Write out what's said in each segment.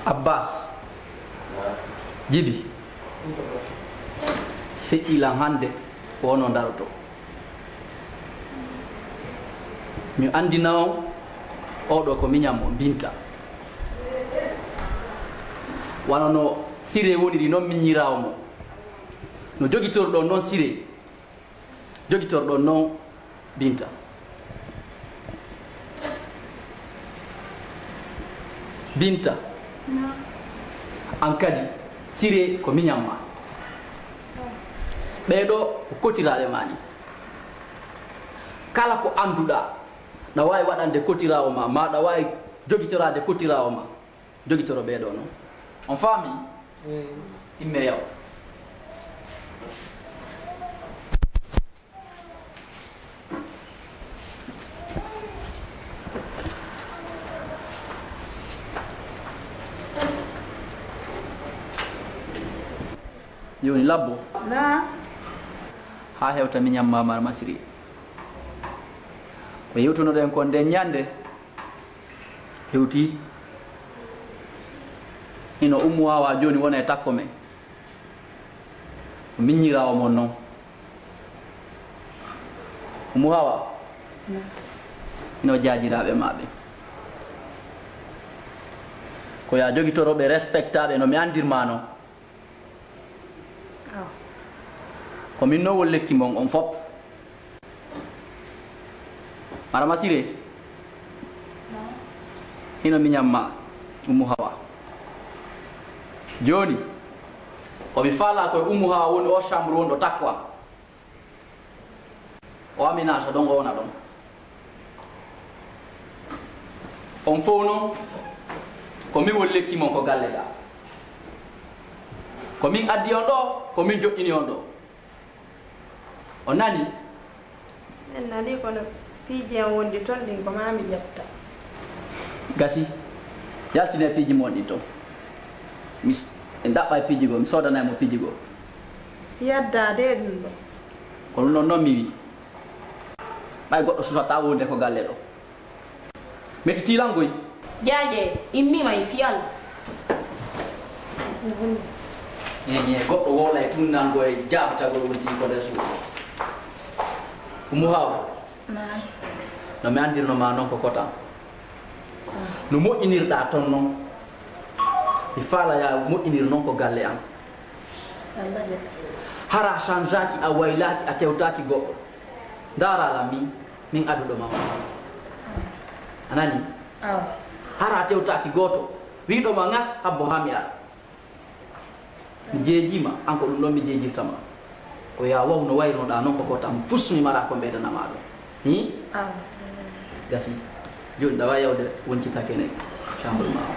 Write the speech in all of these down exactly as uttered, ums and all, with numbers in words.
Abbas, Jibi, si feƴƴii lan hannde, ko onon darotoo. Mi anndina on, oo ɗoo ko miɲan mon, Binta. Wano no Siree woniri non miɲiraawo mon. No jogitorɗon non Siree, jogitorɗon non Binta. Binta. Naam. An kadi, Siree ko miɲan maa. Ɓee ɗoo ko kotiraaɓe maa ni. Kala ko annduɗaa, ɗa waawi waɗande kotiraawo maa, maa ɗa waawi jogitoraade kotiraawo maa. Jogitoro ɓee ɗoo non. On faami? Eey. Immee yaw. Jooni, Labbo. Naa? Haa hewta miɲan maa Marama Siree. Ko yewtunoɗen kon nden ɲannde, hewtii. Hino Ummu Hawa jooni wona e takko men. Ko miɲiraawo mon non. Ummu Hawa. Naam. Hino jaajiraaɓe maa ɓen. Ko yo a jogitoro ɓe, respecta ɓe no mi anndirmaa non. Awa. Ko min non woni lekki mon on fop. Marama Siree. Naam. Hino miɲan maa, Ummu Hawa. Jooni, ko mi faalaa ko e Ummu Hawa woni oo chambre woni ɗo takko am. O Aminata ɗon, o wona ɗon. On fow non, ko min woni lekki mon ko galle gaa. Ko min addi on ɗoo, ko min joɗɗini on ɗoo. On nanii? En nanii, kono piiji an wonɗi ton ɗin, ko maa mi ƴetta. Gasi, yaltine piiji mon ɗin ton. Mi s-, en ɗaɓɓay piiji goo, mi soodanay mo piiji goo. Yaddaa de ɗum ɗoo. Ko ɗum ɗon non mi wi'i. Ɓay goɗɗo susataa wonde ko galle ɗoo. Meti tiilangoy. Jaaje, immi may fiyal. Ñe, ñe, goɗɗo wowlay tunnango e jaabatagol wonti ko nder suudu. Umu Hawa. Naam. No mi anndirno ma non ko kotam. Ah. No moƴƴinirɗaa ton non. Mi faala ya moƴƴinir non ko galle am. Sallade. Hara changeaki, a waylaaki, a tewtaaki goɗɗo. Ndaara lan min, min aduɗo ma. A nani? Awa. Hara a tewtaaki gooto. Wi'ɗo ma ŋas, habbo haa mi ara. Mi jeejii ma, an ko ɗum ɗon mi jeejirta ma. Ko yaa waw no wayrunoɗaa non ko kotam fus mi maraa ko mbeydana ma ɗum. Hi? Awa. Gasi. Jooni ɗawa yawde woncitake ne chambre ma o.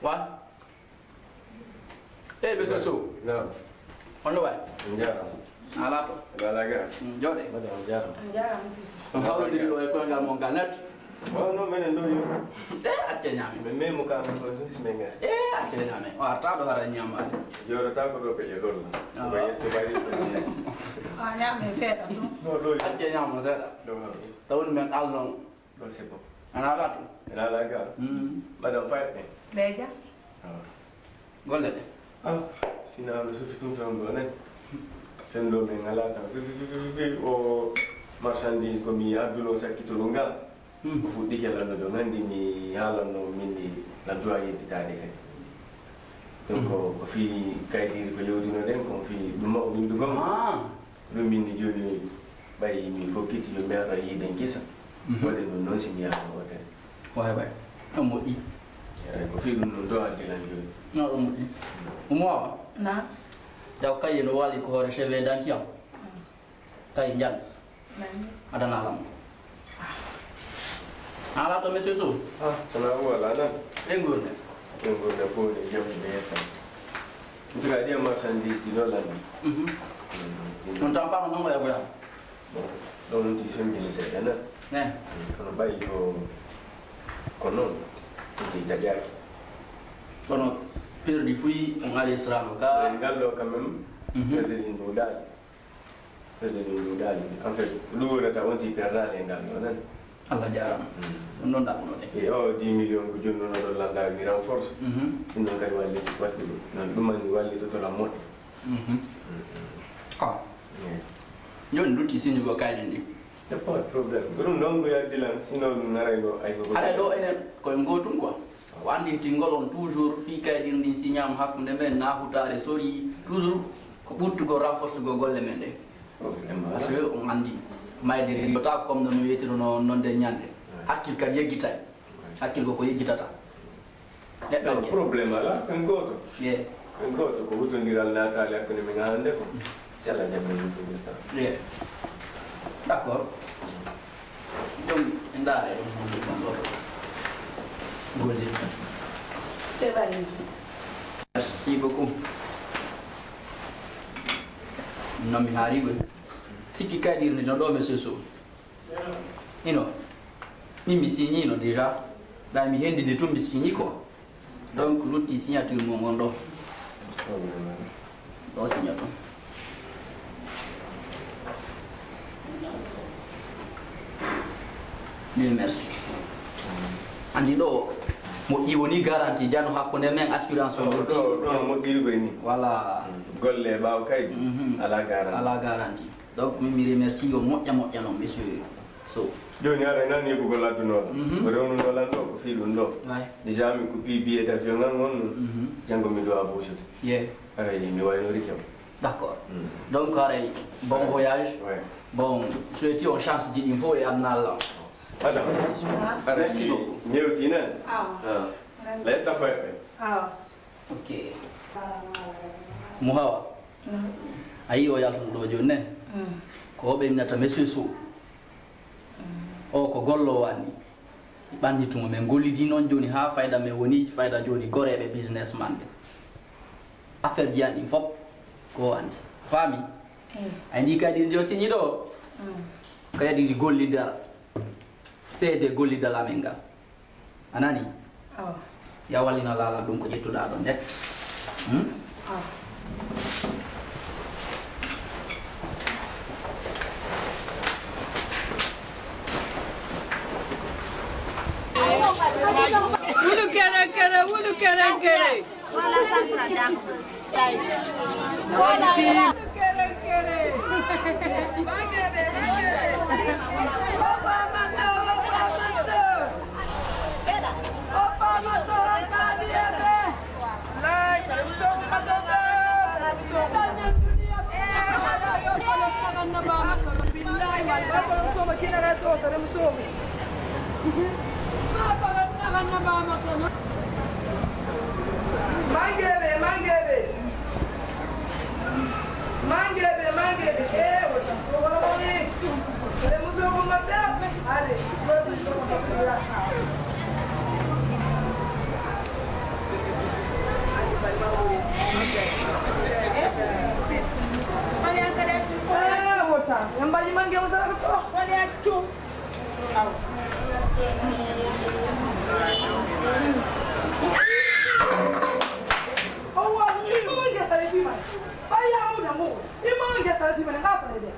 Wa? Eh, Monsieur Sow. Naam. On no waay? On jaaraama. Alaa to? Alaa ga? Mm, jooɗe. Mbaɗa on jaaraama. On jaaraama, Monsieur Sow. On hawrodiri ɗo e koyngal mon ngal net. Waaw, non, menen ɗoo yo. Eh, acce ñaame. Men memu ka men ko ɗum si men ngari. Eh, acce ñaame. O arta ɗo hara ñaamaade. Jooɗotaako ɗoo ko ƴeɗol la. Ah. Ko yetto bari ko ñaame. Ah, ñaame seeɗa ɗum. Non, ɗoo yo. Acce ñaamo seeɗa. Ɗoo yo. Tawni men alno. Ɗoo c'est bon. Ana ala to. Ana ala ga. Mm. Madame Faye. Leja. Ah. Golle ɗe. Ah, sinaa no sufi tun fen ɗoo nen. Fen ɗoo men alaa tan. Fi, fi, fi, fi, fi, fi, o marchandise ko mi adduno sakkitolu ngal. Hmm. O fuɗɗike lanndo ɗo. Nganndi mi haalanno min ni lanndo a yettitaade kadi. Donc, hmm, ko fii kaydiiri ko yewtunoɗen, ko fii ɗum o winndugol. Ah. Ɗum min ni jooni, ɓay mi fokkiti yo mi ara yiiden kisa. Mhm. Waɗen ɗum noon si mi yaha hootere. Waay, waay. Ɗum moƴƴi. Eey, ko fii ɗum ɗum ɗo addi lan jooni. No, ɗum moƴƴi. Umu awa? Na? Jaw kaye no waali ko hoore cheveux danti am. Mm. Kaye njan. Nani? Adana lam. Ala to, monsieur Sow? Ah, sana ko wala nan. E ngurnde? E ngurnde fof ne jam ne yetta. En tout cas, ɗiya marchandise ɗi ɗo lan. Mhm. Mm. On tampama non waya waya. Bon, ɗon ti soñjini seeɗa nan. Ne. Kono ɓayi ko, ko non, ɗum ti taƴaaki. Kono perdi fuy on ari srano ka. E ngal ɗo quand même, mhm, perdi ɗin ɗuuɗaali. Perdi ɗin ɗuuɗaali. En fait, ko ɗum wonata on ti perdaali e ngal ɗo nan. Allah jaaraama. Mm. Ɗum ɗon ɗaɓɓuno de. E o dix millions ko jonnuno ɗon lannda mi renforce. Mhm. Ɗum ɗon kadi walliti, walliti. Non, ɗum man wallitoto lan moƴƴo. Mhm. Mm, mm. Ah. Yeah. Jooni lutti siñugol kaydi ndi. Y a pas de problème. Ko ɗum ɗon ko yaddi lan, sinon ɗum naray ɗo ay ko. Haɗa ɗo enen koye ngootum quoi. Ko anndintingol on toujours fii kaydi ndi siñaama hakkunde men, na hutaare sori, toujours ko ɓurtugol renforcegol golle men ɗe. Problème alaa. Parce que on anndi, mayde riiwata comme no mi wiyetiruno non de ñande. Ouais. Hakkil kadi yeggitay. Ouais. Hakkil ko ko yeggitata. Neɗɗo non, problème alaa, ko en gooto. Yeah. Ko en gooto, ko hutondiral naataali hakkunde men hannde ko. Mm. Si Alla jaɓi, min ko ɓurta. Yeah. D'accord. Ɗum, en ndaara e ɗum, ɗum ɗo. Gollirta. C'est valide. Merci beaucoup. Non, mi haari koy. Sikki kaydi ndi no ɗo, monsieur Sow. Ino, min mi signino déjà. Ɓay mi hendini tun mi signi quoi. Donc, lutti signature mo ngon ɗo. Ɗo signa tun. Mille merci. Andi ɗo, moƴƴi woni garantie jano hakkunde men assurance on ɗo, lutti. Ɗo, ɗo no moƴƴiri koy ni. Voilà. Golle ɓaawo kaydi, mhm, alaa garantie. Alaa garantie. Donc, min mi remercie yo moƴƴa moƴƴa non, monsieur Sow. Jooni, haray nan yebugol aduna o. Mhm. Ko rewnuno lan ɗo, ko fii ɗum ɗo. Ouais. Déjà, mi kuppii billet d'avion ngan wonno. Mhm. Janngo mi ɗo a buusude. Yeah. Haray mi waynorike mo. D'accord. Mm. Donc, haray, bon voyage. Ouais. Bon, souhaite on chance di ɗin fof e aduna Allah. Madame, ah, haray merci beaucoup. Mi yewtii nan. Ah. Ah. Merci. Letta fayɓe. Ah. Ok. Mo Hawa. Mm. A yii o yaltuɗo ɗo jooni ne? Mm. Ko o ɓennata monsieur Sow. Mm. O ko golloowo anni. Ɓanni tuma men gollidii noon jooni haa fayda men woni fayda jooni goreeɓe businessman ɓe. Affaire ji an ɗin fof ko o anndi. Faami? Mm. Ay ndi kadi ndi o siñi ɗo. Mm. Kadi ndi gollidal. Seede gollidal amen ngal. A nanii? Awa. Yo a wallino laalal ɗum ko ƴettuɗaa ɗon nde. Hmm? Awa. Wulu kere kere, wulu kere kere. Voilà, ça prend. Voilà. Mangeɓe, mangeɓe. Mangeɓe, mangeɓe. Eh, wota. Ko wala ko eh. Le muso ko mabbe. Allez, wota ko mabbe. Eh, wota. Yamba mangeɓe wota ko. Salatiima ne ngaa ko leyde.